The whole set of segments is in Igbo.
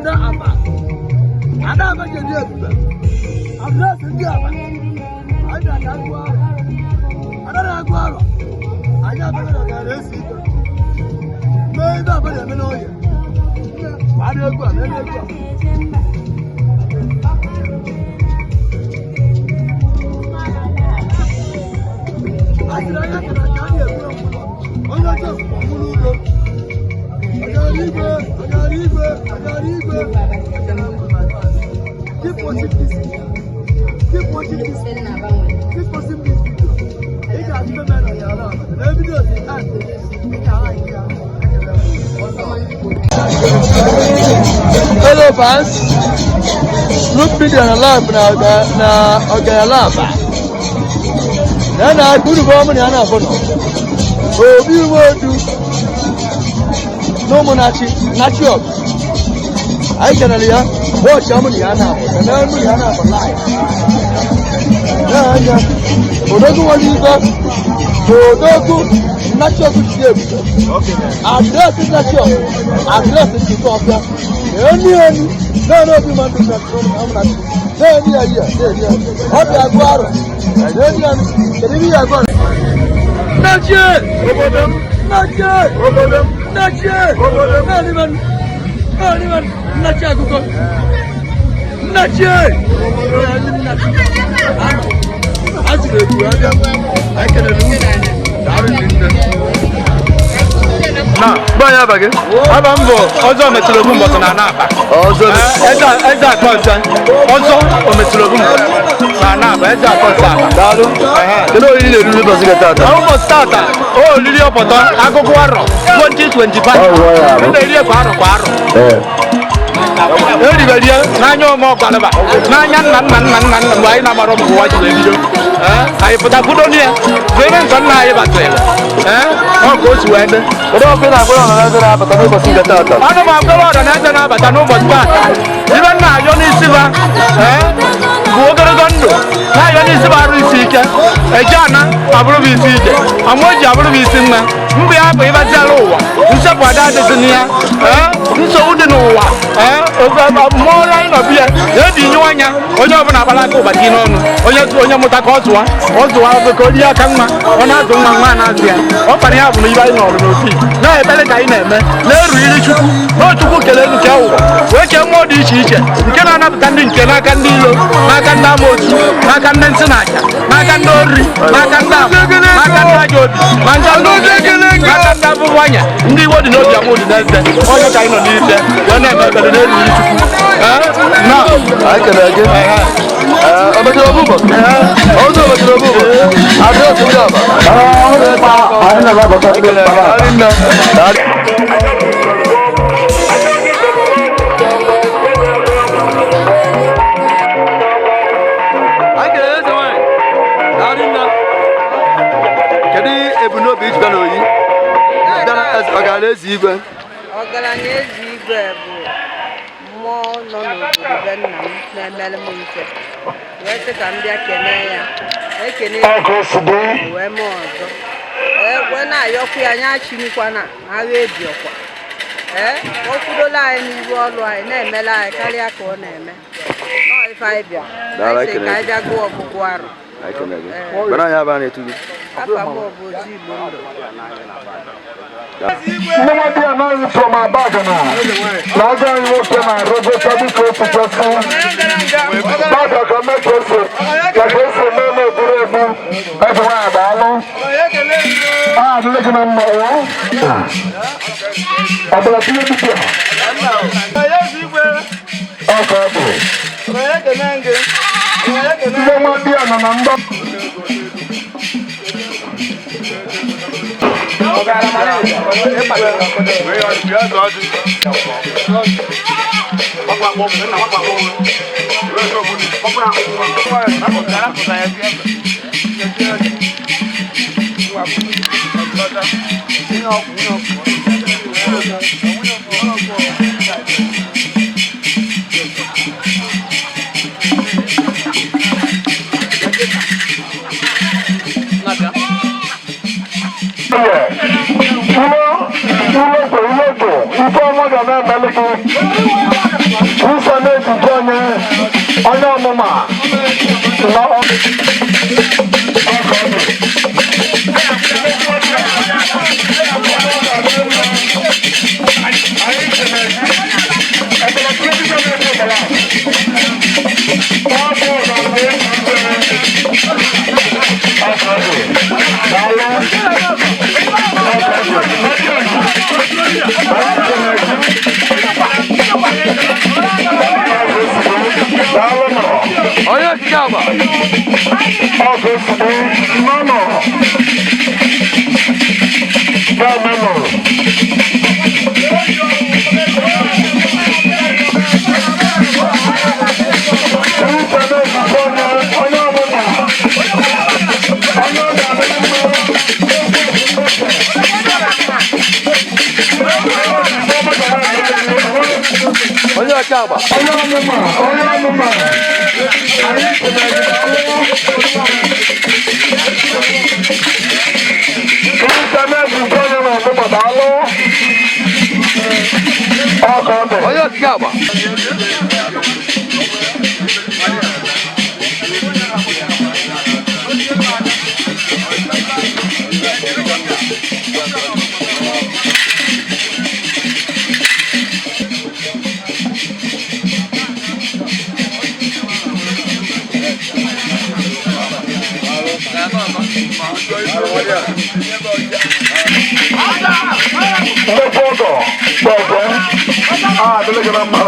Ada Aba. Ada Aba ji edi ebube. Address ndị Aba. Anyị bịara ka agụọ arọ. Ada na-agụ arọ. Anyị abịaghị na ọgaranya esi ike. Mee ibe Aba na-eme n'oye. Gbara egwu a, mee egwu a. A sịrị anya kara ka a na-ekwu ọmụlọ. Onye ọjọọ ọmụlụ udo. Ọgara igwe, ọgara igwe, ọgara igwe. Keep watching this video. Keep watching this video. Keep watching this video. Ị ga-adị ebe na ya ala. Na video dị end. Ị ga-ala ya. Hello fans. Look video na live na Ọgara Aba. Na na unu bụ ọmụ na ya na-abụ nọ. Obi Nwodu n'Ụmụnachi Nachi ọgụ. Anyị kenere ya watch amụ na ya na-abụ. Kenere mụ na ya na-abụ live. Na-anya odogwu nwere ibe odogwu Nnachi ọgụ jide ebube. Address Nnachi ọgụ, address Njikọ Ọbịa. Enu enu naanị obi mmadụ Ụmụnachi. Na-eni ya ihe na-eni ya. Ọ bịa gụọ arọ. Na-eni ya, kedu ihe ya gụọ? Nnachi obodo m, Nnachi obodo m, Nnachi obodo m, naanị mmadụ, naanị mmadụ, Nnachi akụkọ. Nnachi Nnachi anọ. A sịrị ebu abịa. Anyị kelere unu. Daalụ nne. Na Gwa anyị aba gị. Aba m bụ Ọzọ Metụrụ Obu Mbọsị na Anaba. Ọzọ. Eze eze akọnsa Ọzọ Ometụrụ Obu Mbọsị na Anaba, eze akọnsa Aba. Daalụ. Kedu oriri na-eriri n'ụbọchị nke taata? Na ụbọchị tata, o oriri ọpọtọ agụgụ arọ 2025. Ọ bụ. Ị na-eri kwa arọ kwa arọ. Eriberie n'anya ome ọkpalịba n'anya nna nna nna nna nna mgbe anyị na-amara mgbe ụwa ji wee bido. Ee, anyị pụta kwudo ya bụ ebe nsọ nna anyị batara. Ee, ọ ka o si wee dị. Kedu ọkụ ị na-agwara ọha na eze na-abata n'ụbọchị nke taata? Ana m agwara ọra na eze na-abata n'ụbọchị taata, ibe nna ayọ n'isi ba, ee, bụ ogologo ndụ, na-ayọ n'isi bụ arụ isi ike, eje ana abụrụ bụ isi ike, ama o ji abụrụ bụ isi nna mbụ ya bụ ịbaziala ụwa nsepụ ada adịghị na ya. Ee, nsogbu dị n'ụwa. Ee, mmụọ ọrụ anyị nọbụ ya na-ebi nyụ anya, onye ọbụla agbara aka ụbati n'ọnụ, onye onye mụta ka ọ zụwa, ọ zụwa bụ ka o rie aka nwa, ọ na-azụ nwa, nwa na-azụ ya. Ọ kpara ya bụ na ibe anyị nọrọ n'opi na-ekpere ka anyị na-eme na-eru iri Chukwu na Chukwu kele elu kee ụwa wee kee mmụọ dị iche iche nke na-anapụta ndị nke n'aka ndị ilo, n'aka ndị amoosu, n'aka ndị nsị na aja, n'aka ndị oriri, n'aka ndị ama, n'aka ndị ajọ obi, n'aka ndị obi, n'aka ndị abụbụ anya, ndị iwe dị n'obi, ama dị n'eze onye ka anyị nọ n'ite wee na-eme ekpere na-eru iri Chukwu. Ee, na Anyị kelere gị. Ee, Ometụrụ Obu Ụbọchị. Ọzọ Ometụrụ Obu Ụbọchị. Address ndị Aba. Anyị kelere gị. Daalụ nne. Daalụ. Anyị kelere eze nwanyị. Daalụ nne. Kedu ebumnobi iji bịa n'oyi? Bịa na ọgaranya eze igwe. Ọgaranya eze igwe bụ mmụọ nọ n'obodo be nna m na-emere m ife, wee sị ka m bịa kenee ya, ekene ya wee mee ọzọ, wee na-ayọkwu ya anya chinikwana agha ebiọkwa. Ee, o kwudola anyị n'iru ọrụ anyị na-emere anyị karịa ka ọ na-eme nọọ ife anyị bịa. Daalụ. Anyị sị Ekene ka anyị gị. bịa gụọ ọgụgụ arụ. Anyị kelere gị. Gwara anyị aba na-etu gị. Afa m bụ Ozi Igbo Ndụ. Ndị nwa anaghị from Abagana na agwa anyị nwoke na-arụgota dịka o si kwesị. Gbada ka mee ka esi ka ka esi eme eme eburu ebu eze nwaanyị, daalụ. A adịla gị na mma o. Ọbụla tinye dibịa. Ọ ka ọ bụ. Ndị nwa bịa nọ na mgba. Ife ọma. Kristo na-emelụ gị. Kristo na-ejide onye onye ọmụma na ọ. Onye okike agba. Onye oke agba. Onye ọmụma, onye ọmụma, anyị kelere gị. Kristo na-ejide onye na-ọmụma, daalụ. Ọkọ dị. Onye okike agba. Nnukwu ọgọ gbọgbọ a adịla gị na mma.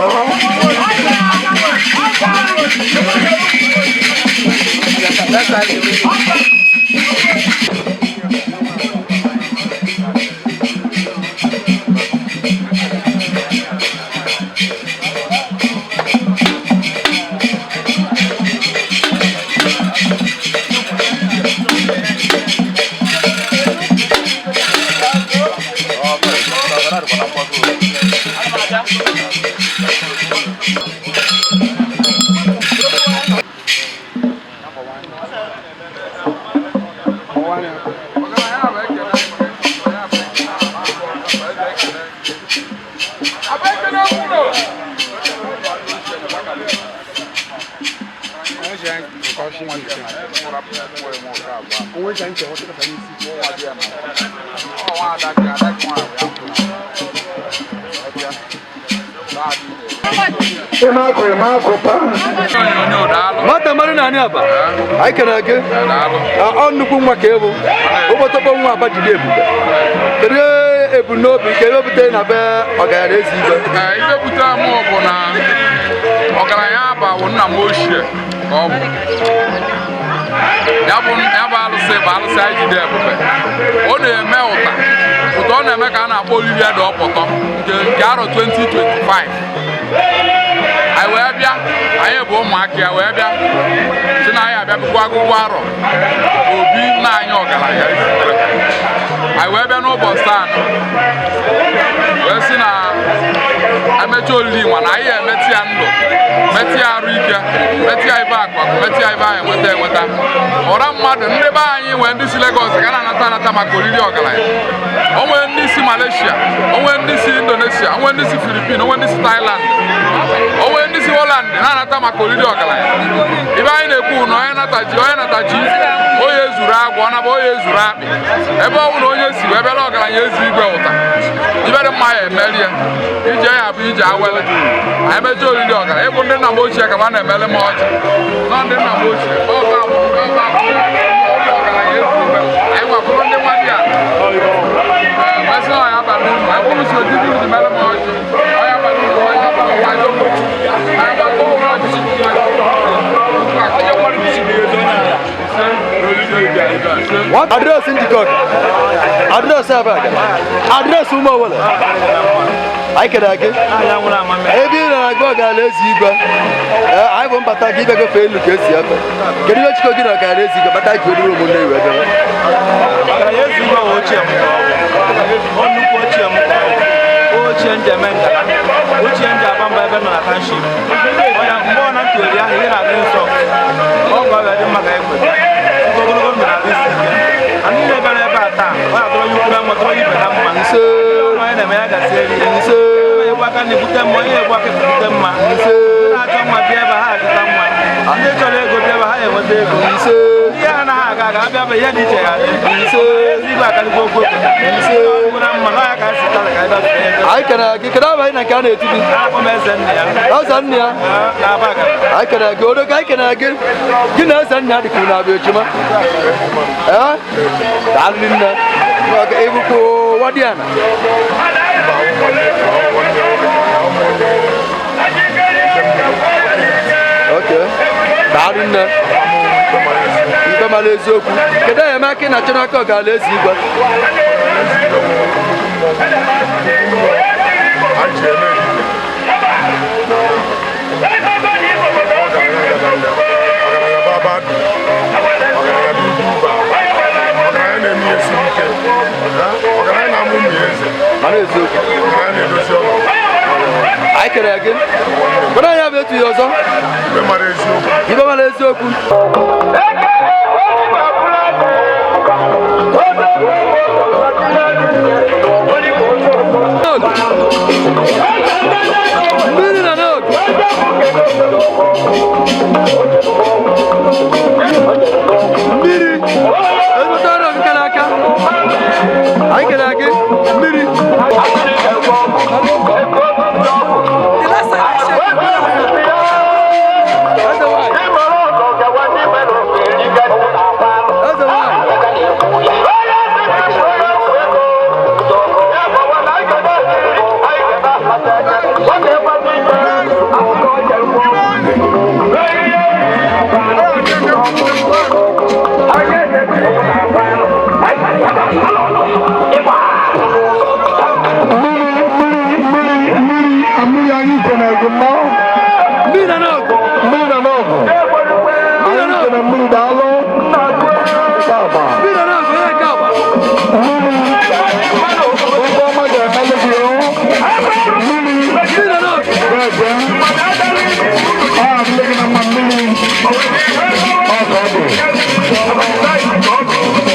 Ị na-akụ, ị na-akụta. Nwata mmadụ na anị aba. Anyị kere gị. Na ọ nnukwu nwa ka ewu. Ụbọtọkpọ nwa aba jide ebube. Kedu ebumnobi nke ebe butere na be ọgaranya ezi igwe? Ee, ife butere m bụ na ọgaranya aba bụ nna m ochie ka ọ bụ ya bụ ya bụ alụsị bụ alụsị anyị jide ebube. Ọ na-eme ụta ụta, ọ na-eme ka a na-akpọ Olivia dị ọpọtọ nke arọ 2025. Anyị wee bịa, anyị bụ ụmụaka ya wee bịa si na anyị abịa bụkwa agụgụ arọ obi nna anyị ọgaranya ezigwe. Anyị wee bịa n'ụbọchị taa wee sị na emecha olili nwa na anyị emetụ ya ndụ, metụ ya arụ ike, metụ ya ibe akụ akụ, metụ ya ibe anyị enweta enweta ọra mmadụ. Ndị be anyị nwee ndị si Lagos ga na-anata anata maka oriri ọgaranya. O nwee ndị si Malaysia, o nwee ndị si Indonesia, o nwee ndị si Philippines, o nwee ndị si Thailand, o nwee ndị si Holland na-anata maka oriri ọgaranya. Ibe anyị na-ekwu na onye nata ji, onye nata ji, onye ezuru agwụ ọ naba, onye ezuru akpị, ebe ọ bụ na onye si wee bịara ọgaranya ezi igwe ụta ibe dị mma ya emeri ya ije ya bụ ije awele. Anyị mechaa oriri ọgaranya, ịbụ ndị nna m ochie ka ma na-emele m ọchị nọ, ndị nna m ochie ọba bụ ọba bụ ọgaranya ezi igwe. Anyị gwapụrụ ndị nwa dị a wee sị na ọya abalị unu anyị bụrụ si odi buru dị mere m ọchị ọya abalị unu ọya abalị ọya Address njikọ ọka. Address Abaga. Address ụmụ Owele. Anyị kere gị. Ebe ị na-agụ ọgaranya ezi igwe. Ee, anyị bụ mbata gị ịbịa gofe elu ka esi efe. Kedu ihe chikọ gị na ọgaranya ezi igwe bata ji oluru ụmụnne iwe bịa? Ọgaranya ezi igwe bụ ochie m ka ọ bụ. Ọ nnukwu ochie m ka ọ bụ. Ochie njem ngala. Ochie njem aba mba ebe nọ na township. Ọya mgbe ọ na ntụgharị ahụ ihe na-adị nsọ. Ọ gwa ya dị mma ka ekwe. Ogologo ndụ na-adị isi ike. Anyị niile bịara ebe a taa, ọ na-atọrọ onye ukwu na mma, tọrọ onye ibe na mma. Ise. Onye na-eme ya gasị eri ya. Ise. egbu aka na-ebute mma, onye egbu aka ebute mma. Ise. Ndị na-achọ nwa bịa ebe ha achọta nwa. Ndị chọrọ ego bịa ebe ha enweta ego. Ise. Ihe ha anaghị aga aga abịa ebe ihe dị iche ya dị. Ise. Eze igwe akarịgwa okwu ekwu. Ise. Ọgwụ na mma, na ọ ya ka anyị si tara ka anyị bịa ebe. Anyị kenere gị. Kedu aha anyị na nke a na-eti gị? Akpọ m eze nna ya. Eze nna ya. Na Abagana. Anyị kenere gị. Odo ka anyị kenere gị. Gị na eze nna ya dị ka unu abụ ejima. Ee? Daalụ nne. Ị bụkwa Wadiana? Okay. Daalụ nne. Ikpe mara eziokwu. Kedu enyemaka ị na-achọ n'aka ọgala eze igwe? Mara eziokwu. Anyị kelere gị. Kwere anyị abụ etu ya ọzọ. Ikpe mara eziokwu. Mmiri na n'oge. Mmiri. Ezigbote ọrụ nke n'aka. Anyị kelere gị. Mmiri. Eze nwanyị. Eze nwanyị. Mmiri anyị kenere gị nnọọ. Mmiri na n'ọgụ. Mmiri na n'ọgụ. Anyị kene mmiri daalụ. Nke agba. Mmiri na n'ọgụ onye nke agba. Ife ọma ga-emelụ gị o. Mmiri. Mmiri na n'ọgụ. Bẹ́ẹ̀ ọ adịghị gị na mma mmiri. Ọ ka ọ dị.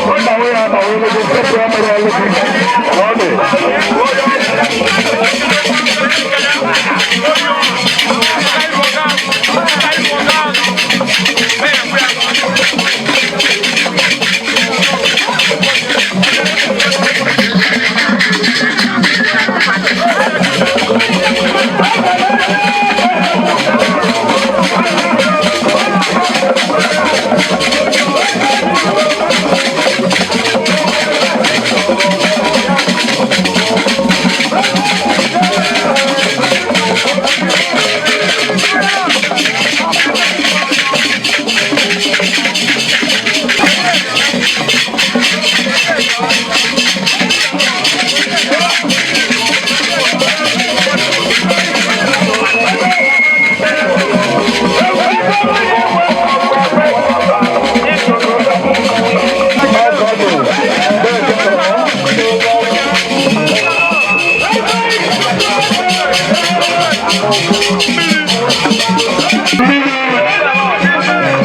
Mgbanwe ya agbanwe elu gị, sepụ ya mere elu gị. Ka ọ dị. Ọ ka ọ dị. Bẹ́ẹ̀ kẹ́kọ̀ọ́.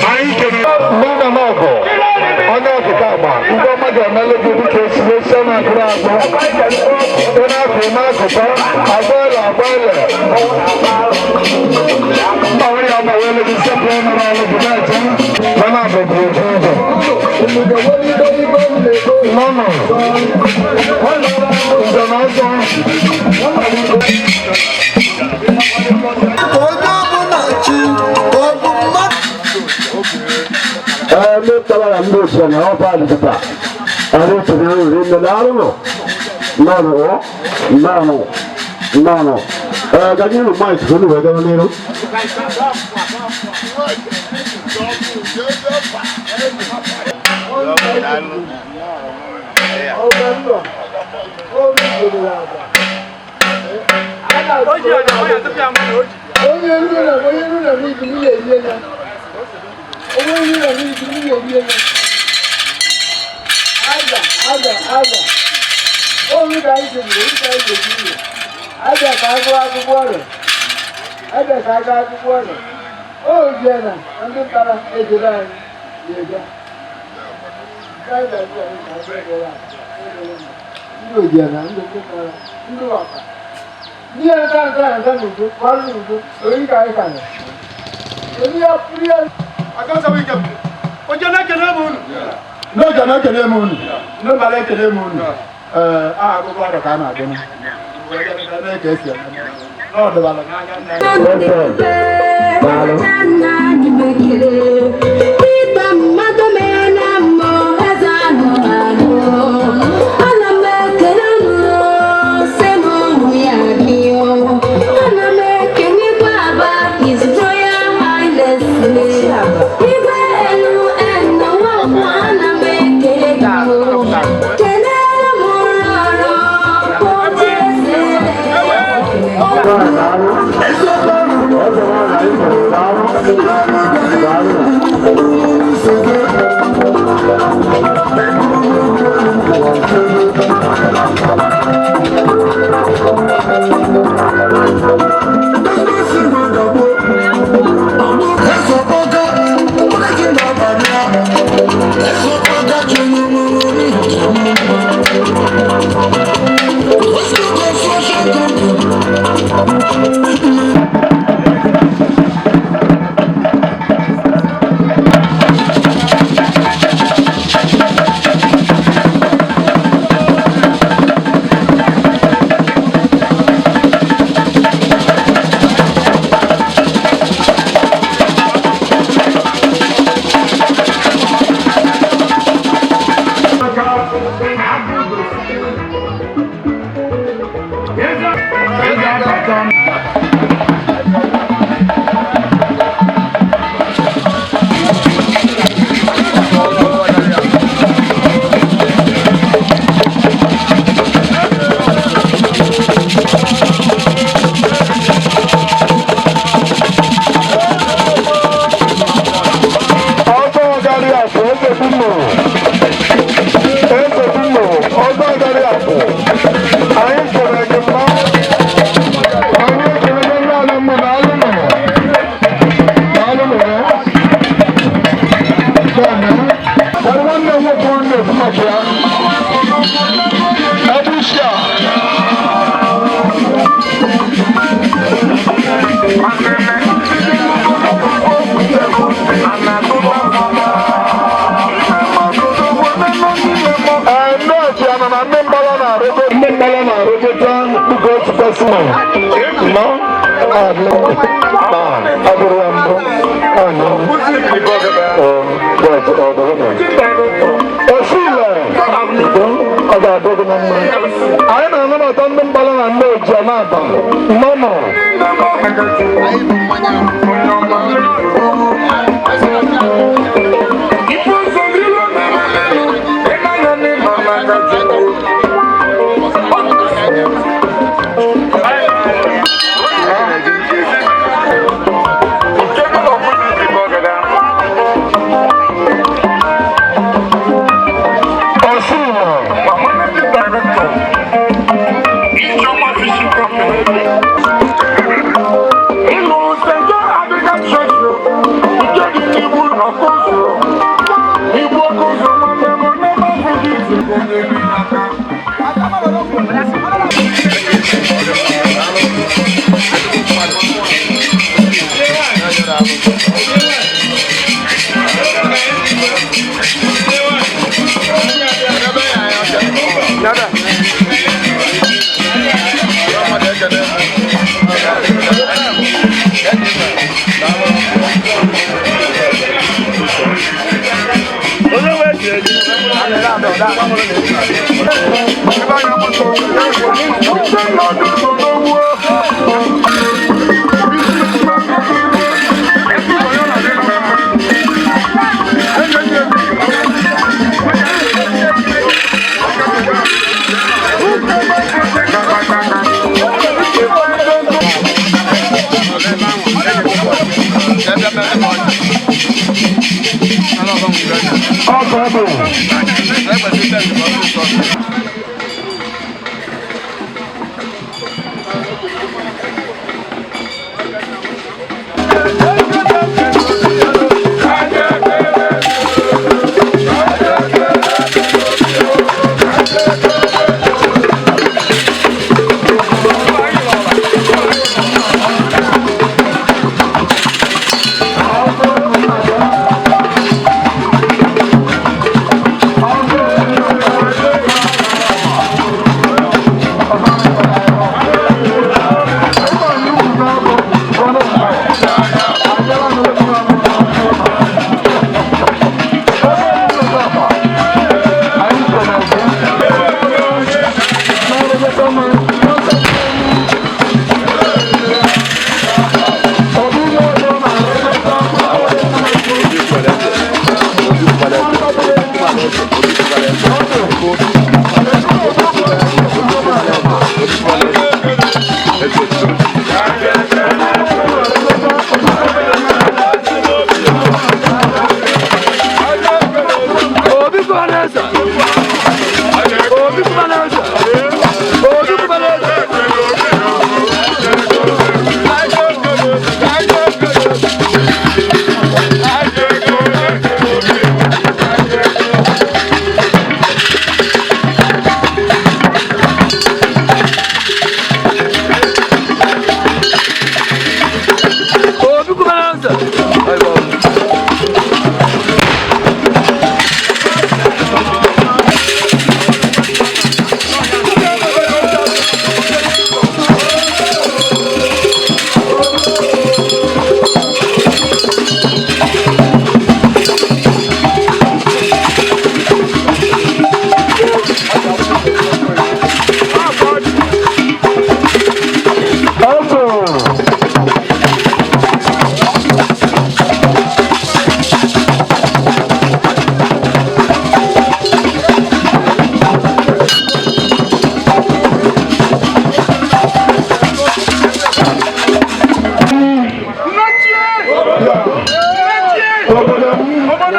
Anyị kere mmiri na n'ọgụ. Onye ọkụkọ agba, ndị ọma ga-emelụ gị dịka esi esi a na-akụrụ akpụ. Ị na-akụ ị na-akụta, agba ele agba ele. Mgbanwe ya agbanwe elu gị, sepụ ya mere ọlụ gị na-eche. Mana abụ bụ otu ụzọ. Nọnụ. Nze na ọzọ. Onye ọbụla chi ọ bụ mmadụ. Ndị tara ndị ochie na ọba adịdịta anyị tụrụ uru nne na arụrụ nnọọ nnọọ nnọọ. Ee, gaji uru mike ka unu wee gawa n'iru. Onye nru na onye nru na n'ibi m na-erie ya. Onye nru na n'ibi m na-erie ya. Aja, aja, aja. Oru ka anyị jebiri, oru ka anyị jebiri. Aja ka agụ akwụkwọ ọrụ. Aja ka agụ akwụkwọ ọrụ. O jiena ndị tara ejebe anyị na-eje. Nke anyị ga-agụ anyị ka agụ ebe a. Ndị ojiena, ndị tara, ndị ọka. Ihe nta nta nta n'udo, kwara n'udo, oyi ka anyị ka nọ. Onye ya pụrụ ya. Onye na-ekele m unu. N'oge na-ekele m unu, n'ụbara ekele m unu, ee, aha akụkọ ọrụ ka a na-agụ na. Ka esi eme. N'ọdịbala n'anya nna Ọjọ́ ọ̀gárí àpò eze bimo. Eze bimo, ọjọ́ ọ̀gárí àpò. Anyị kere gị mma. Anyị ekele gị nna anyị mma na alụ nọ. Na alụ nọ ya. Bẹ́ẹ̀ni, wọ́n nwanne m nwoke nwanne ekwu maka ya. Ebe isi a. Ee, nọọsụ ya nọ na ndị mgbala na-arụgo ndị mgbala na-arụgota dịka otu kwesịrị nọ abụrụ ya mbụ osile ọ ga-adị gị na mma. Anyị na-anabata ndị mgbala na ndị oji na-aba nnọnọ. Osile. Ọkọ̀ ọ̀bùn.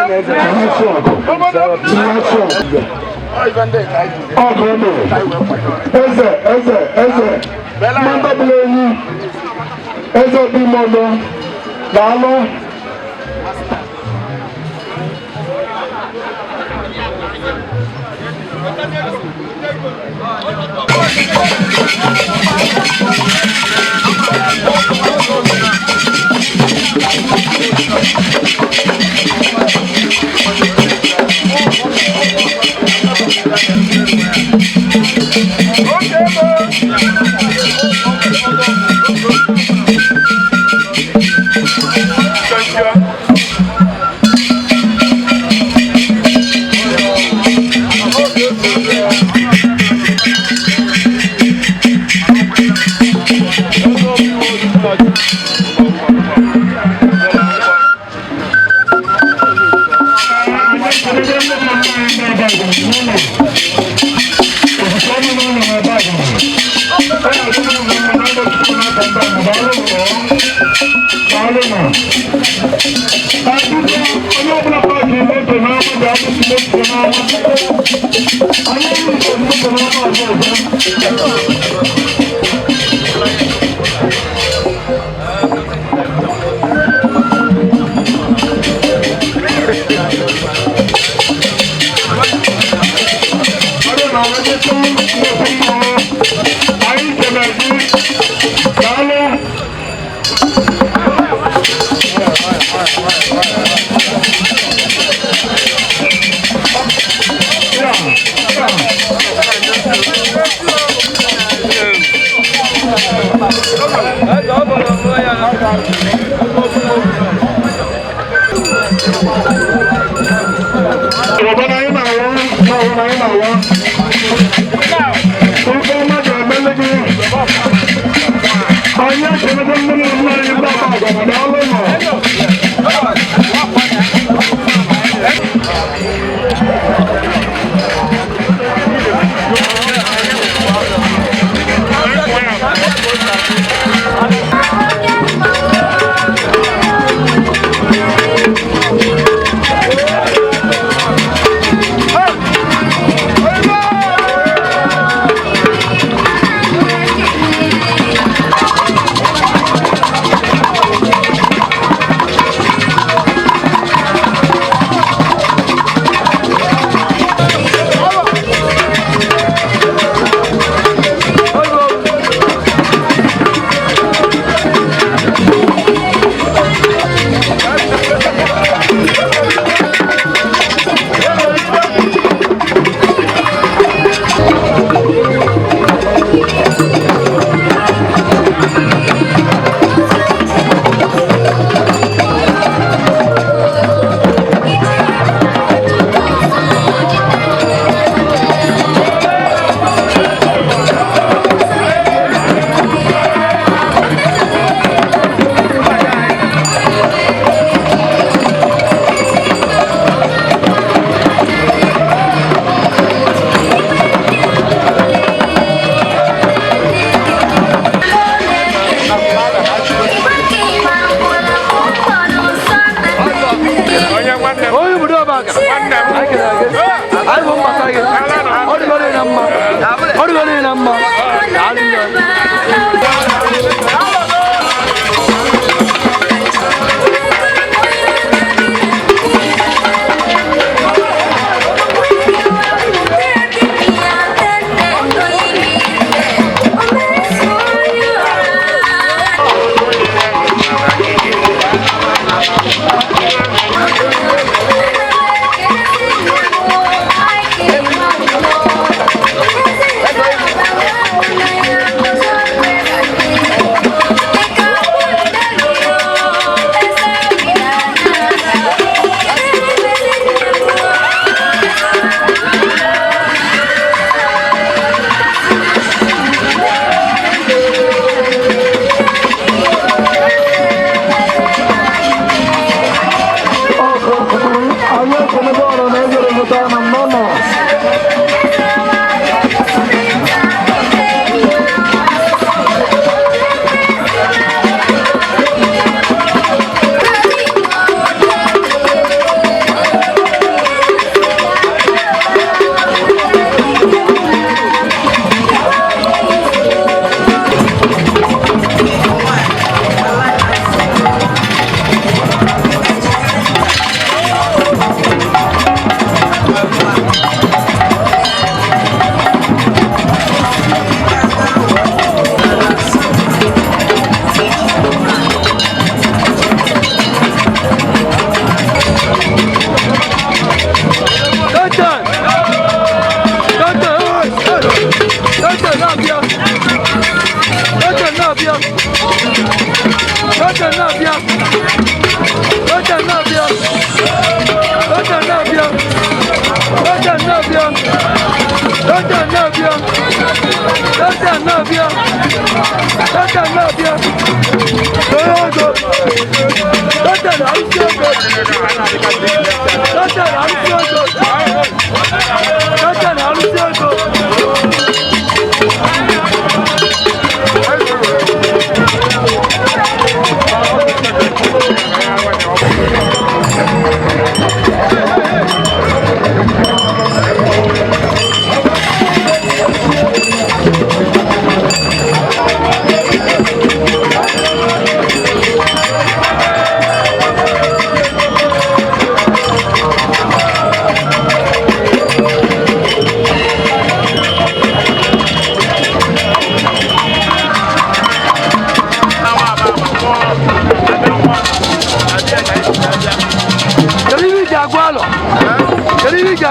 Nnachi ọgụ. Nnachi ọgụ. Ọgụ o mere. Eze, eze, eze. Mmadụ ọbụla enyi. Eze obi mọlụ. Daalụ.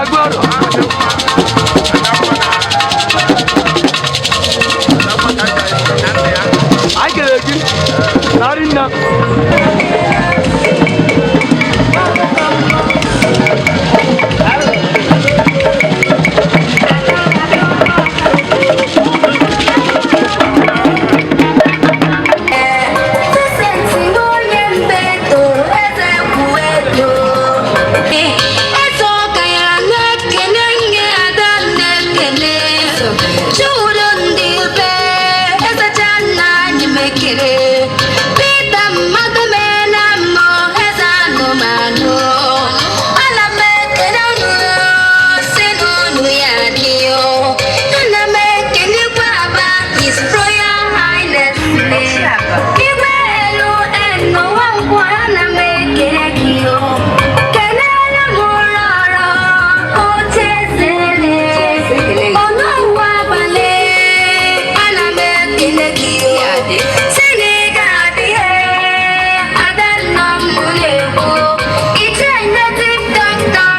agụ ọrụ. Anyị kelere gị narị nna. Eze ọka ya na-ekele nye ada na-ekele Chukwudo ndị be ezecha nna anyị mekere Pita mmadụ meela mmụọ eze anụmanụ ana m ekele unu si n'unu ya dị ana m ekelekwa aba His Royal Highness Igwe elu enu nwankwọ ana m ekele gị o kelere m ụlọ ọrụ oche ezele ọnụụwa abalị ana m ekele gị o si na ị ga-adị ada nna m na-ekwu iche native doctor.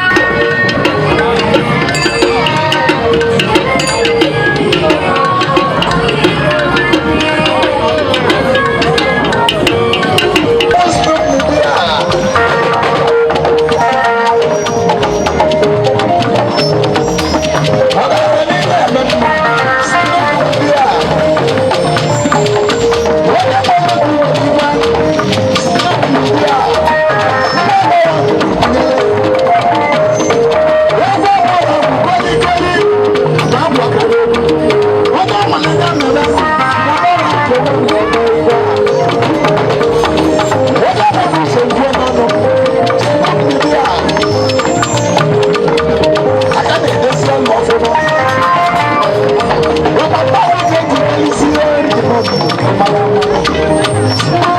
Thank you.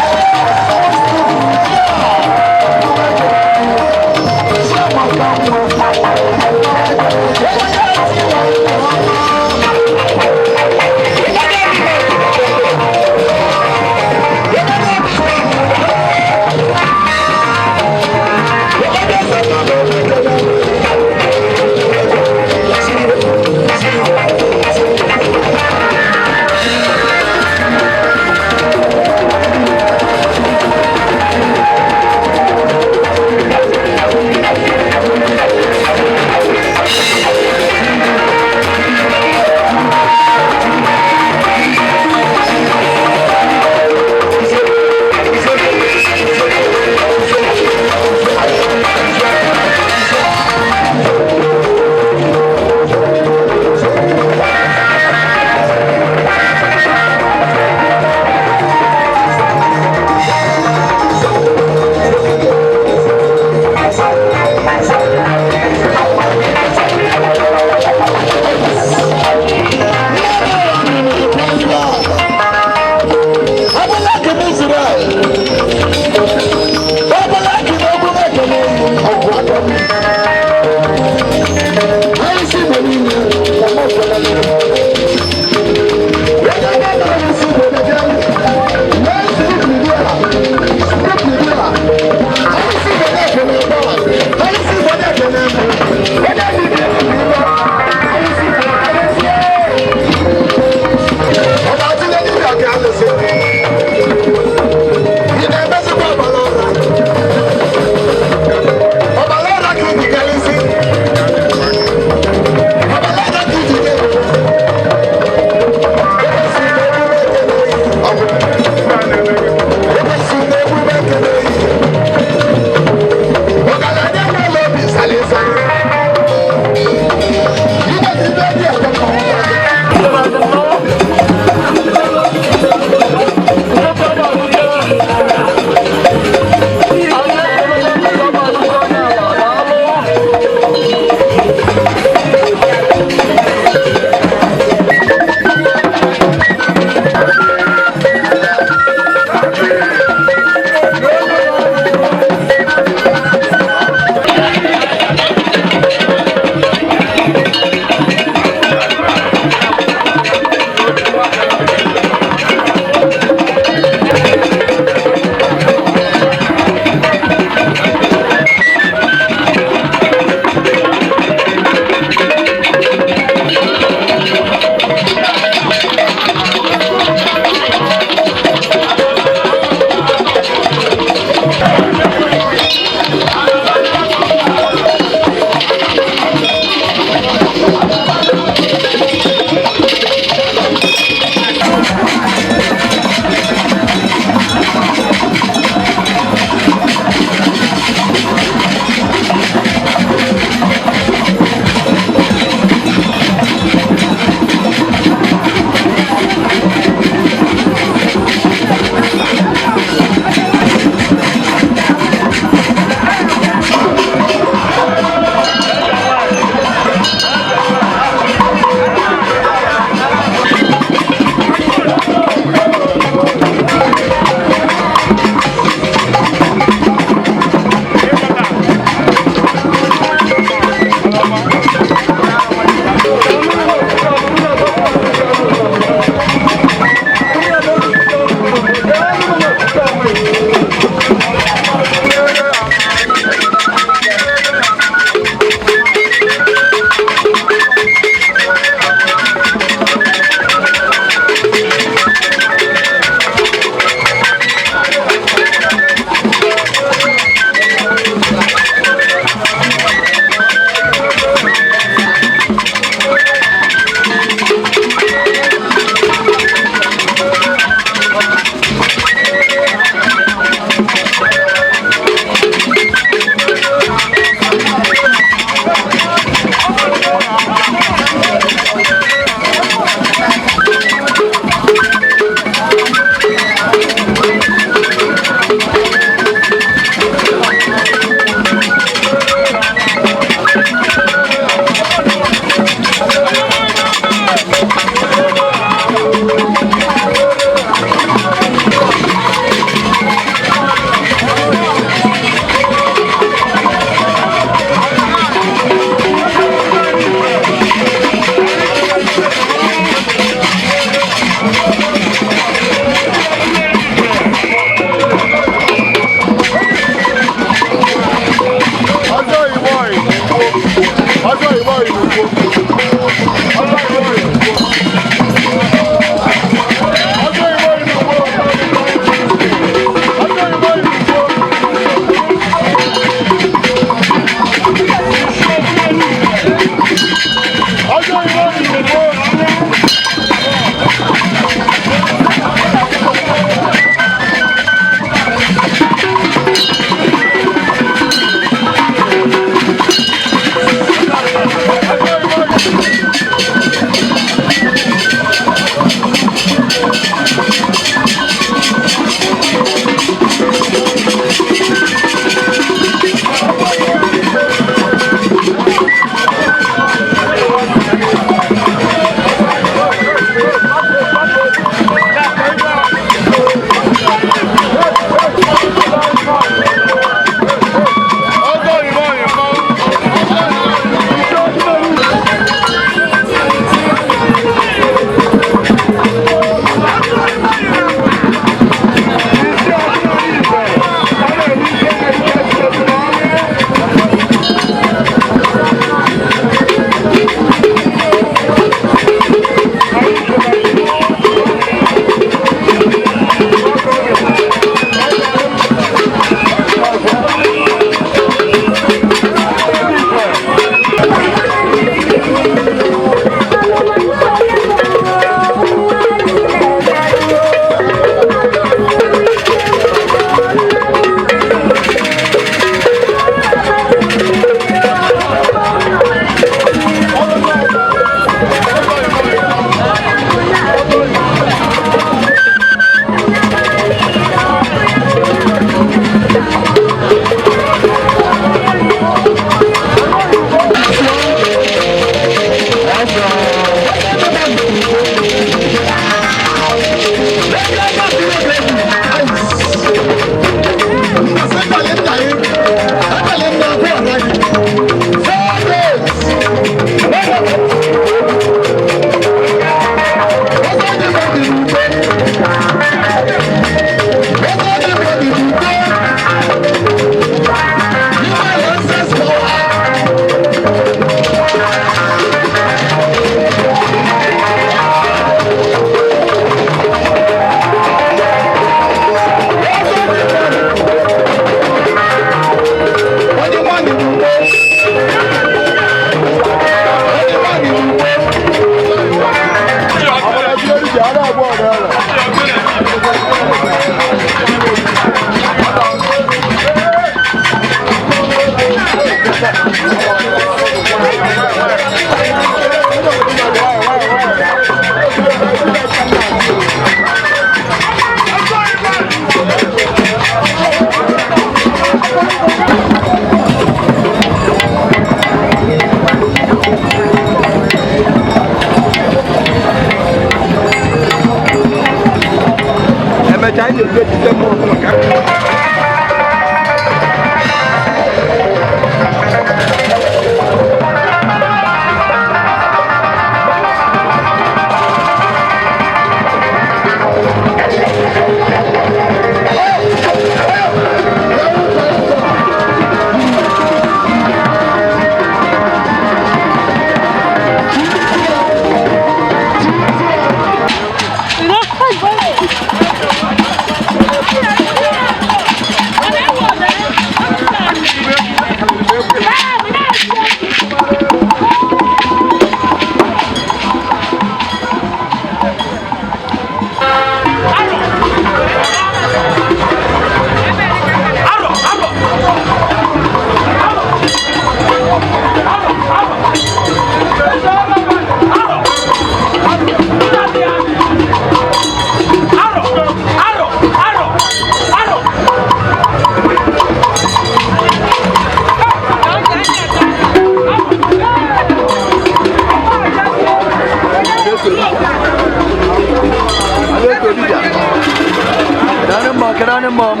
mmụọ m,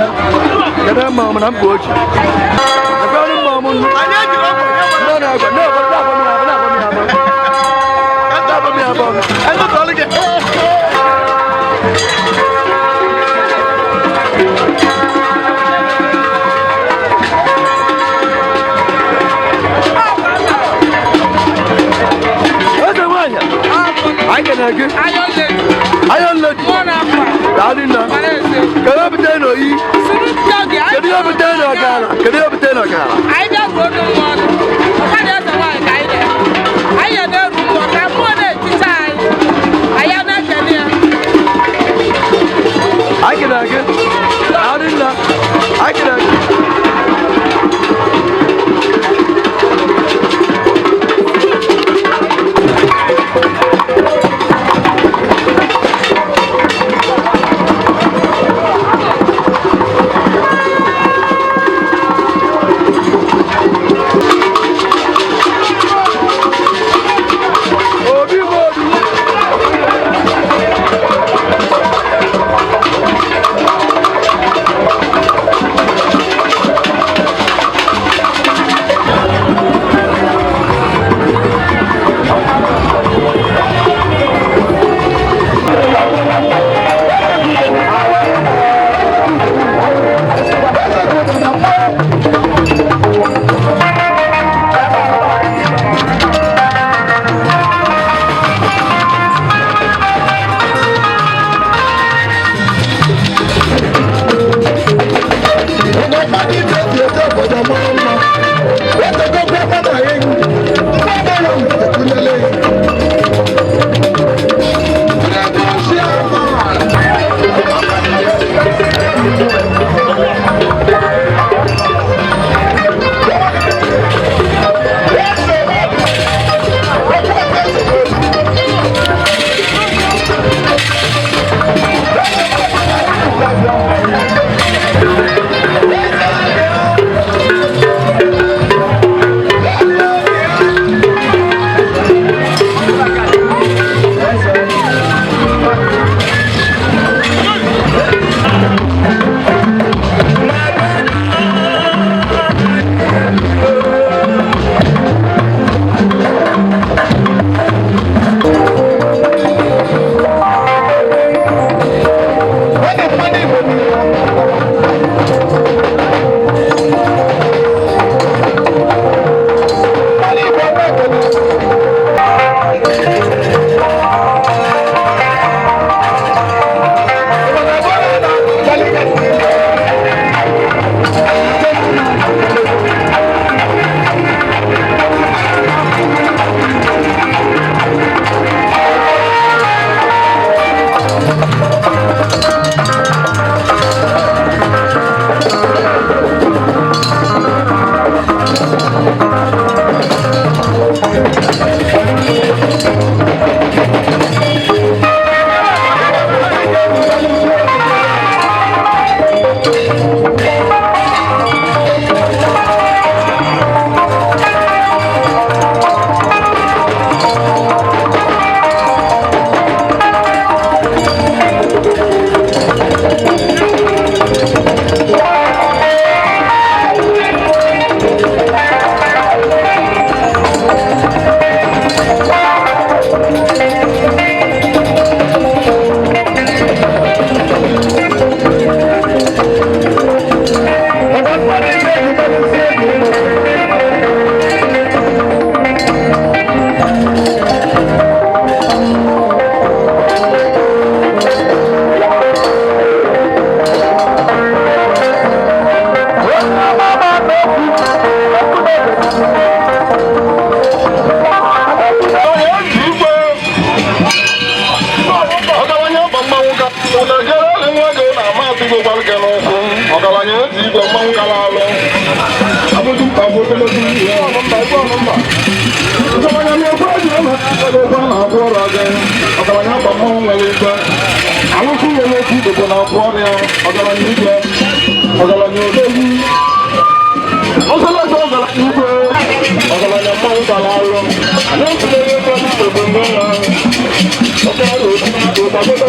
kene mmụọ m na mkpa oji. Ekene mmụọ m nnu. Ndị na-agwa, na-agwa, na-agwa m ya abụ, na-agwa m ya abụ. Na-agwa m ya abụ. Eze nwanyị, anyị kenere gị. Iron Lady. Daalụ nna. Kedu ihe butere n'oyi? Kedu ihe butere n'ọgara? Kedu ihe butere n'ọgara? Anyị bịa ruo ọdụ mmụọ ọdụ. Ọkadị eze nwaanyị ka anyị na-eme. Anyị ya na-eru mmụọ ka mmụọ na-eticha anyị. Anyị a na-ekele ya. Anyị kenere gị. Daalụ nna. Anyị kenere gị. Obi bụ obi. Ọgaranya ezi igwe mmanwụ kara alụ abụdụ mkpa bụ ogologo ihe ọnụmba ebe ọnụmba ọgaranya na-ekwe eji ụlọ ebe a na-akwụ ọrịa gị ọgaranya akpa mmanwụ nwere ikpe alụsị nwere okwu igbo na-akwụ ọrịa ọgaranya igwe ọgaranya odogwu ọsọlọsọ ọgaranya igwe ọgaranya mmanwụ kara alụ na-etinye ego n'igbo bụ ndị ya ọkara otu Thank you.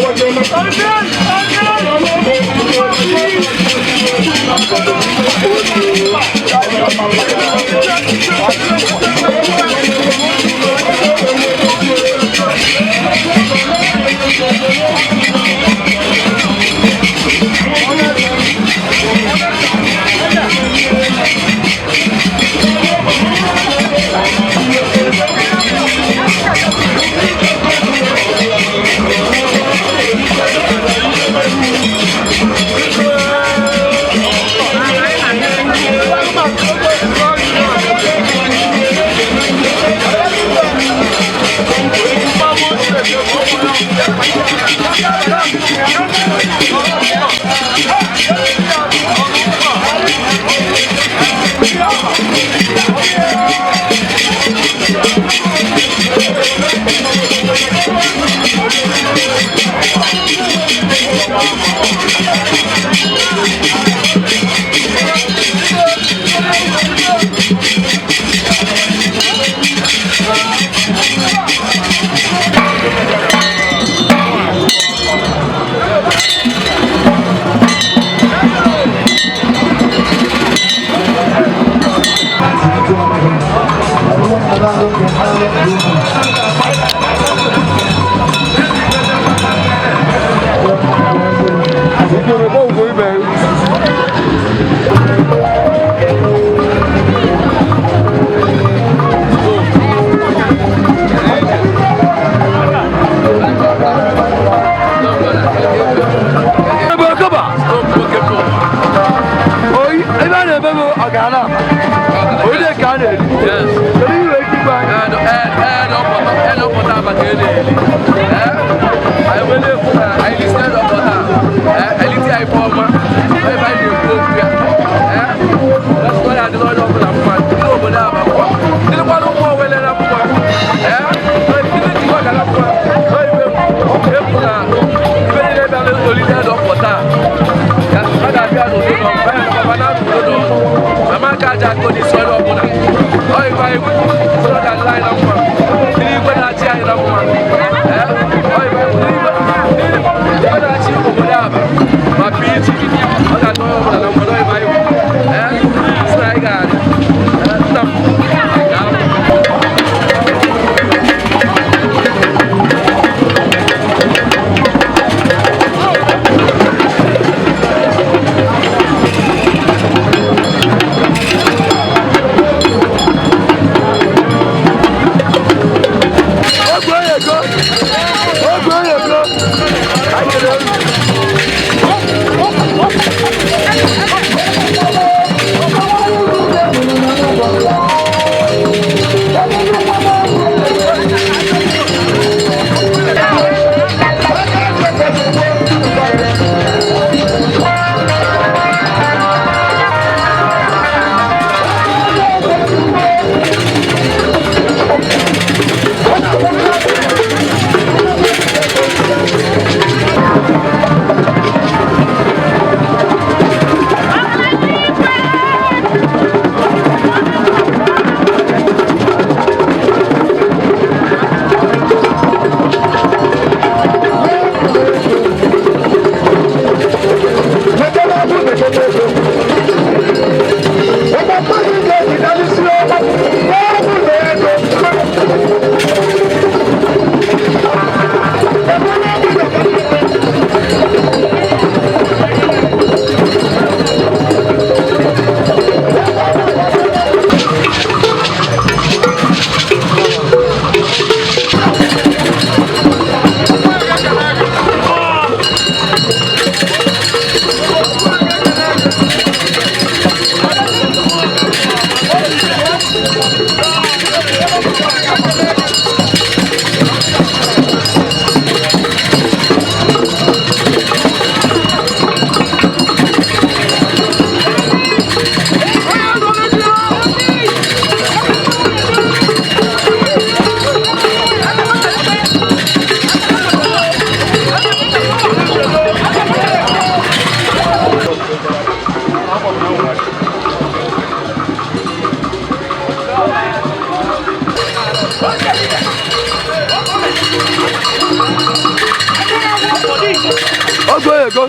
Ọgwụ ego.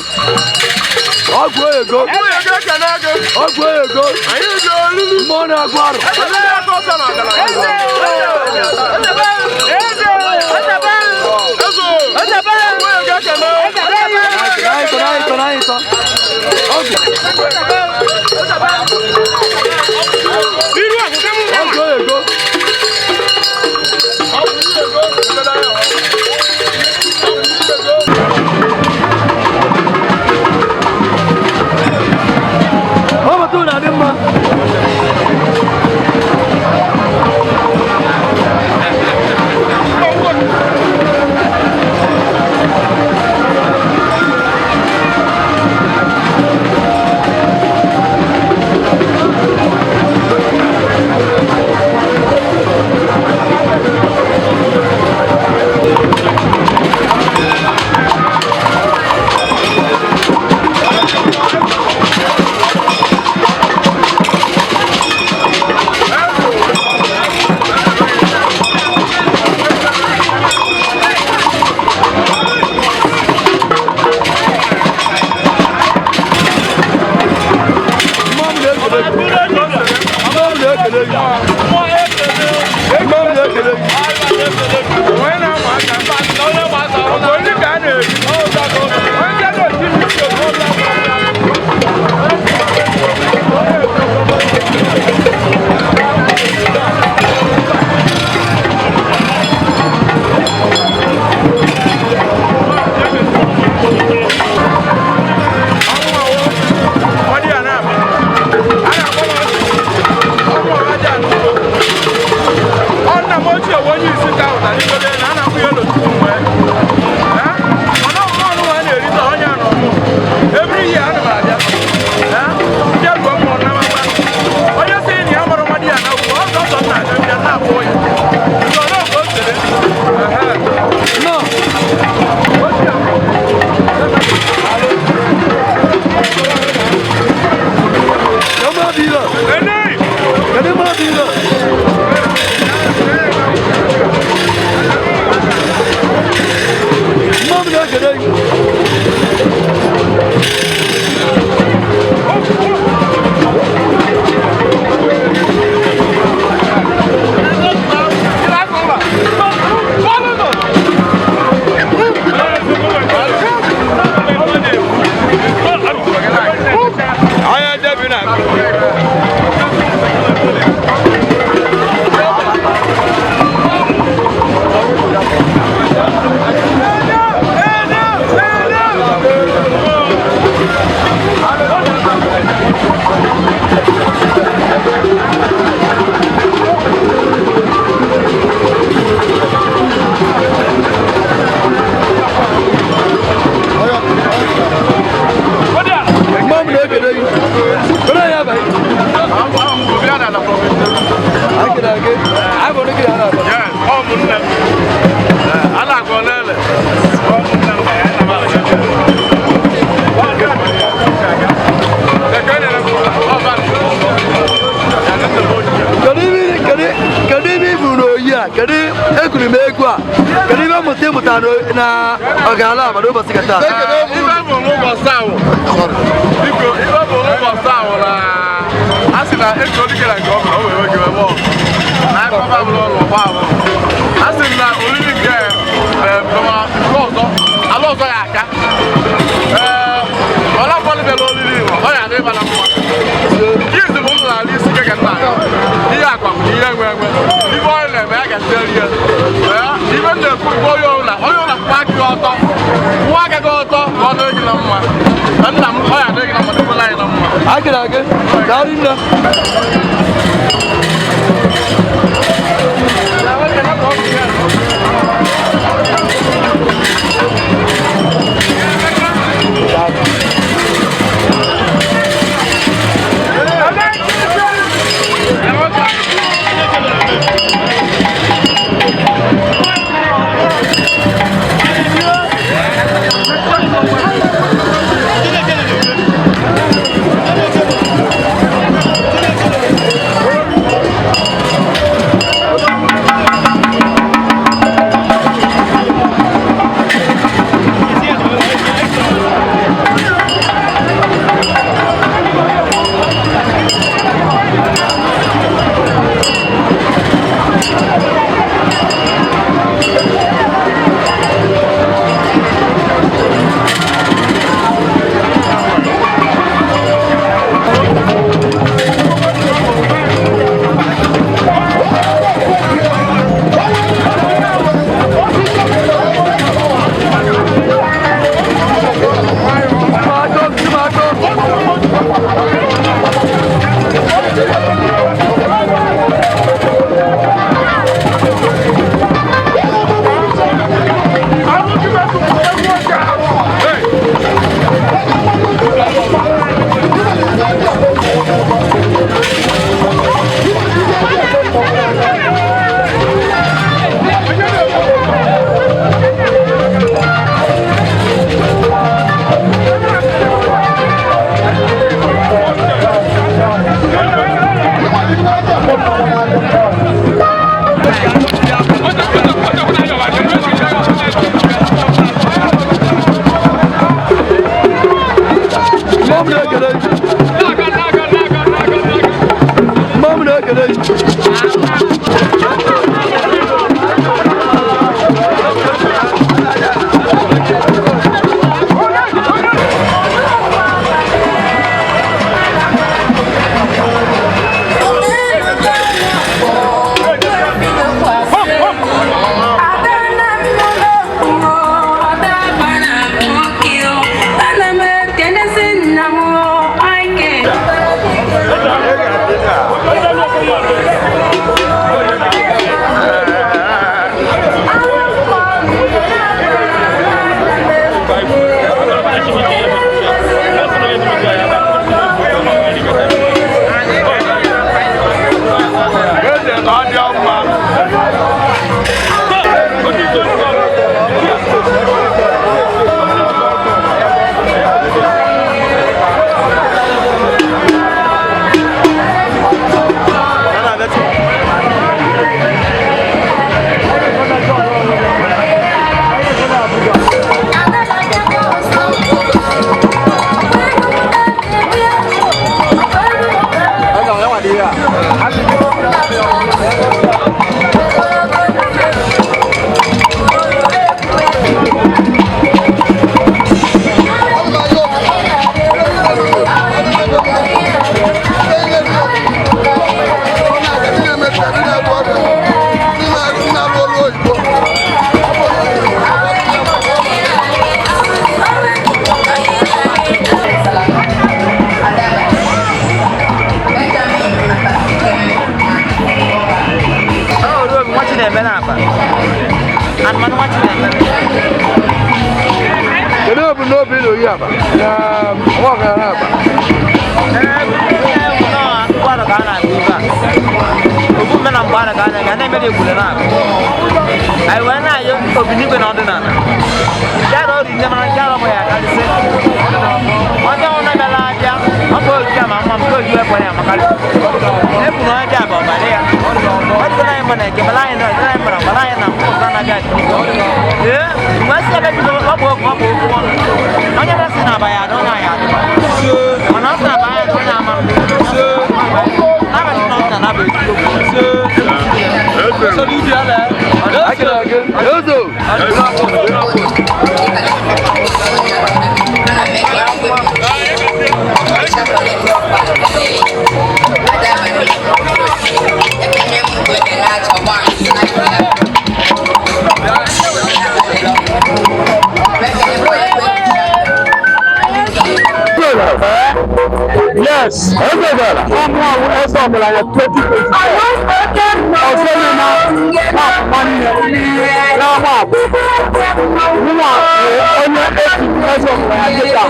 Ọgwụ ego. Ọgwụ ego. Mmụọ na-agwụ arụ. N'anyịtọ, n'anyịtọ, n'anyịtọ. Ọgwụ. Ọgwụ ego. Ọ bata ụlọ adị mma. Mmụọ m na-ekele gị. Mmụọ m na-ekele gị. Mmụọ m na-ekele gị. Nna m ochie bụ onye isi ka ụta n'ikode na a na-akwụ ya n'otutu nwee mana ọmụmụ ọnụ nwa na-erite onye anọ mụ ebiri ihe ana m abịa ndị agụọ mmụọ na makwa onye sị na ya mara nwa di ya na ugwu ọzọ ọzọ nna abịa bịa na-akpọ ya nke ọ na-oge o sere. Nnọọ. Kedu mmadụ ile? Kedu mmadụ ile? Mmụọ m na-ekele gị. Mmụọ m na-ekele gị. Were ya banye. Anyị kelere gị. Anyị bụ ndị gị na na-abịa. Kedu ibe kedu ibe i buru n'oyi a? Kedu ekuru m egwu a? Kedu ibe mmụta ị mụtara na ọgala abalị ụbọchị ka taa? Ife bụ n'ụbọchị ahụ, biko, ife bụ n'ụbọchị ahụ na a sị na ego dike na nke ọ bụla o were gị wee na akpaba bụrụ ọrụ ọgba ahụ a sị na oriri nke nke ọzọ ala ọzọ ya aka ee ọla mmadụ bịara oriri ọ ya adị ịba na mma izu bụ ndụ n'ala isi keke nna ya ihe akwa bụ ihe enwe enwe ibe onye na-eme ya ga-ete ihe ee ibe m na-ekwu bụ onye ọbụla kwụwa aka gị ọtọ kwụwa aka gị ọtọ ka ọ dịrị gị na mma na nna m ọ ya adịrị gị na mma dịkwala anyị na mma. Anyị kelere gị. Daalụ nne. Kedu ebumnobi na oyi aba na nwa ọgaranya aba? Anyị wee na-ayọ obinigwe na ọdịnala ya na ọrụ nne mara nke arọ ya karịsị onye ọbụla bịara abịa ọ bụ oriri ama mma nke oriri ekwere ya makarị ebu na onye bụ ọbara ya ọ dịgo anyị mma na eke mara anyị na ọdịna anyị mara mara anyị na mkpụrụ na-abịa adị ee mgbe esi ebe bido ọ bụ okwu ọ bụ okwu onye na-asị na abaya adị onye anyị adị mana ọ sị na abaya adị onye ama n'abalị na ọdịnala bụ Ezo! Yes, ọmụ ahụ eze ọbụla ya 2024. Ọzọ na na nwanne n'ama abụ. Nwa onye esi eze ọbụla ya dịka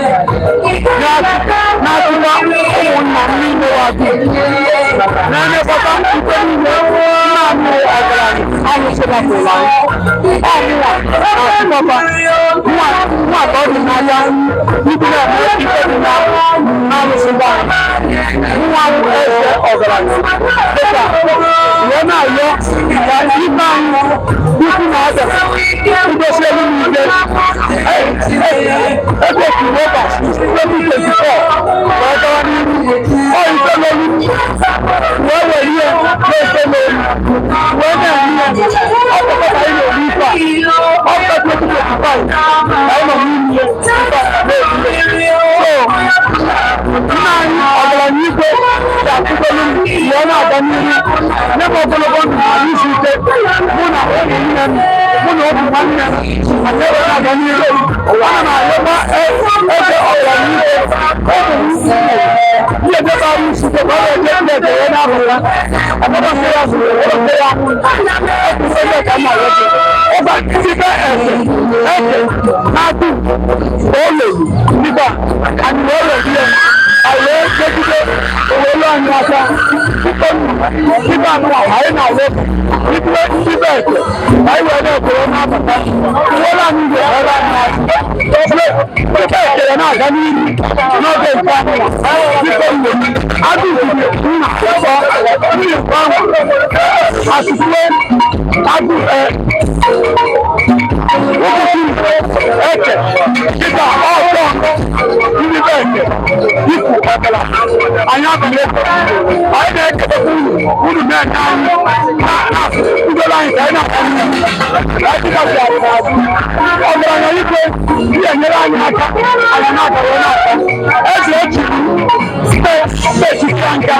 na-atụba ụmụnna m niile wa dum. Na-elekọta ife niile nna m ọgaranya ahụsịbapụla anyị. Ọmụwa na-atụbakwa nwa nwa ka ọ dị n'anya ibi na-eme ife dị na n'alụsịba anyị. Nwa m eze ọgaranya dịka wee na-ayọ ka ibe anyị ukwu na ada igosi elu n'ike ebe otu 2024 wee gawa n'ihu ọ ife n'olu wee were ihe na-efe n'olu wee na-eme ihe ọ bụkwa ka anyị na-eme ife a ọ bụkwa 2025 ka anyị nọ n'ime ihe na-eme so nna anyị ọgaranya igwe ga-atụgolu m wee na-aga n'ihu nye m ogologo ndụ na isi ike mụ na ụmụnne m mụ na ụmụ nwanne m anyị ewee na-aga n'ihu ana m arịọkwa eze ọgaranya igwe ụmụ m ihe debe arụ isi ike ka ọ ga-eje ndị eze ya n'ahụ ya ọbụla nke ya zụrụ ewere nke ya ebe ka mma ya dị ọba ndị be eze eke na-atụ olelu nígbà anyị wee were ya anyị wee megide owelu anyị aka nígbà anụwa anyị na-awụ ibe ndị be eke anyị wee na-ekwere n'abata owelu anyị ga-ewere anyị aka ebe ekele na-aga n'ihu n'oge nke anụwa biko nne m agụziri nna ọzọ nwunye ahụ asụsụ agụ eke dịka ọtọ ndị be eke ikwu ọbụla anyị abalị eke anyị na-ekelekwa unu unu na-enye anyị na-akụziri anyị ka anyị na-aga n'ihu anyị dịgasị anyị n'azụ ọgaranya igwe ihe enyere anyị aka anyị na-aga wee na-aka eze echiri mmechikia nka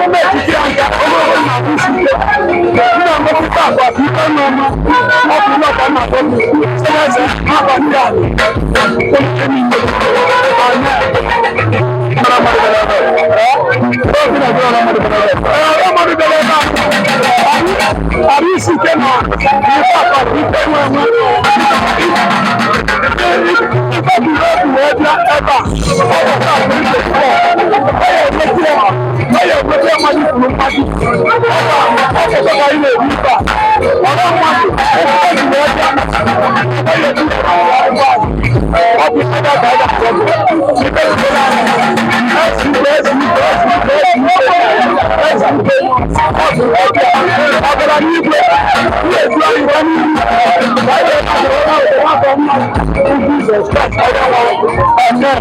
mmechikia nka ogologo na isi ike nna mmetụta agwa ka ife n'ọma ọ bụ ụlọ ka nna gị eze abalị a onye niile. Isi ike na ife akpa bụ ife nwe enwe. Ife bụ ihe obi wee bịa ebe a. Ọ bụ taa bụ ife ọ. Ọ ya enweta ya. Ọ ya enweta ya mmadụ kwuru mmadụ. Ọ bụ ọ bụ ka anyị na-ebu ife a. Ọrụ mmadụ, ofe o ji wee bịa. Ọ ya ebu ọ bụ ife ga-aga aga. Ife sitere anya. Ezi ike, ezi ike, ezi ike, ezi ike, ezi ike. Ọ bụ ọbịa. Ọbara n'igwe. Ihe eju anyị gaa n'ihu. Ka anyị wee na-ahụ mma Jizọs Kraịst onye nwe anyị. Amen.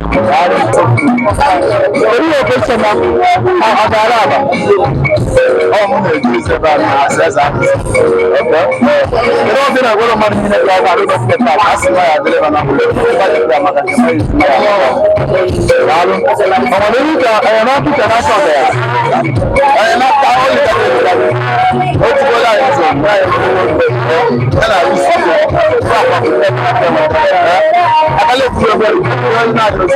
Kedu ihe oke sọ na ọ gara aba? Ọ mụ na-eji ise ebe a na-asị eze ahụ. Kedu ọbịa na-agwara mmadụ niile ka ọ ga-arụ ụbọchị taa ka a sị na ya adịrị ha na mkpụrụ ebe a jikwa maka njem anyị si ya. Daalụ. Ọ nwere ihe ka enyemaka ike n'aka ọbịa? Enyemaka ọ yikarịrị otu onye anyị zụrụ ya na isi ya akala ekwuru ebe onye na-adịrị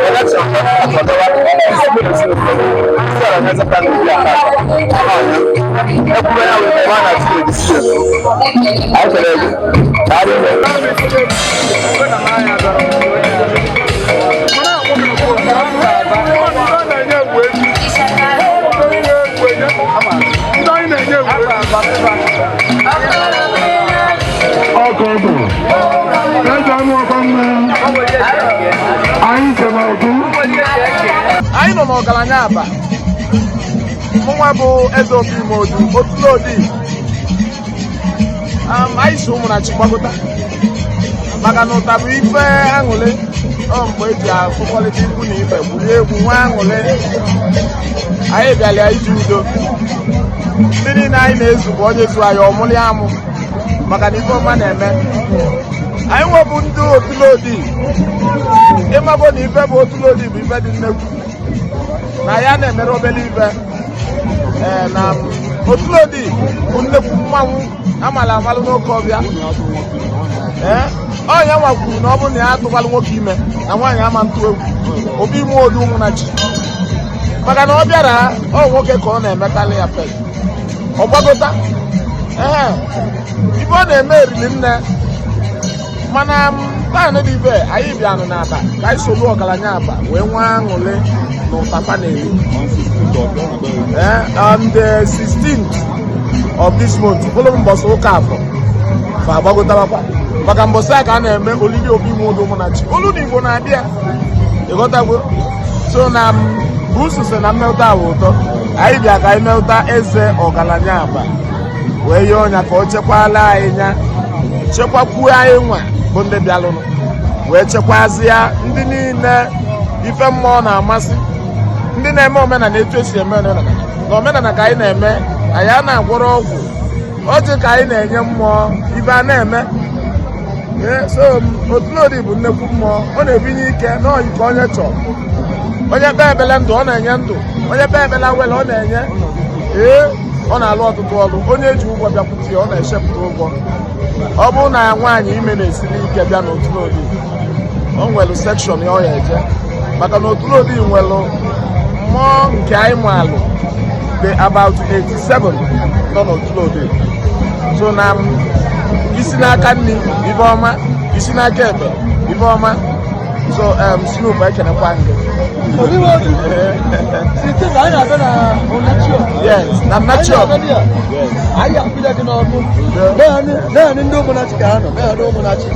elekshọn akọdọwa isi esi isi ala na ezeka na obi aka ekwuru ya wee ebe a na-achị edisi ya. Anyị chere gị. Daalụ. Ọkụ bụ eze anụ ọkọ mma anyị chere ọkụ. Anyị nọ n'Ọgaranya Aba. Mụnwa bụ Eze Obi Imodu Otulodi. Anyị si Ụmụnachi gbagota maka na ụta bụ ife aṅụlị. Ọ mgbe eji afụkọrịta ikwu na ibe gwurie egwu nwa aṅụlị. Anyị bịara iji udo. Ndị niile anyị na-ezu bụ onye zu anyị ọmụlị amụ maka na ife ọma na-eme anyị nwebụ ndị Otulodi. Ịmago na ife bụ Otulodi bụ ife dị nnekwu na ya na-emere obere ife. Ee, na Otulodi bụ nnekwu mmanwụ amala amalụ n'oke ọbịa. Ee, ọ ya nwa kwuru na ọ bụrụ na ya atụkwalụ nwoke ime na nwaanyị ama ntụ egwu Obi Imodu Ụmụnachi maka na ọ bịara ọ nwoke ka ọ na-emekarị ya pet ọ gbagota. Ee, ife ọ na-eme eriri nne mana taa dị ibe anyị bịanụ n'Aba ka anyị solu Ọgaranya Aba wee nwee aṅụrị na ụtafa na-eri. Ee, on the 16th of this month, bụrụ mbọsị ụka afọ fa agbagotabakwa maka mbọsị a ka a na-eme olili Obi Imodu Ụmụnachi. Olu na Igbo na-abịa ịghọtagwo. So na busu so na mmewụta ahụ ụtọ anyị bịa ka anyị mewụta eze Ọgaranya Aba wee yọọ ọnya ka ọ chekwala anyị nya chekwakwuo anyị nwa bụ ndị bịalụnụ wee chekwazịa ndị niile ife mmụọ na-amasị, ndị na-eme omenala etu esi eme omenala na omenala ka anyị na-eme. Anyị a na-agwọrọ ọgwụ ọjị ka anyị na-enye mmụọ ife a na-eme. Ee, so Otulodi bụ nnekwu mmụọ. Ọ na-ebinye ike n'oyi ka onye chọrọ. Onye kpee ekpele ndụ, ọ na-enye ndụ. Onye kpee ekpele awele, ọ na-enye. Ee, ọ na-alụ ọtụtụ ọrụ. Onye eji ụgwọ bịakwute ya, ọ na-eshepụta ụgwọ. Ọ bụrụ na nwaanyị ime na-esiri ike bịa n'Otulodi, o nwere section ya ọ ya eje maka na Otulodi nwere mmụọ nke anyị maalụ dị about 87 nọ n'Otulodi. So na isi n'aka nri ife ọma, isi n'aka ekpe ife ọma. So Snoop, ekenekwa gị. Site na anyị na-abịa na Ụnachio. Yes, na Nnachio. Anyị akpịda gị n'ọnụ. Naanị ndị Ụmụnachi ka ha nọ, naanị Ụmụnachi.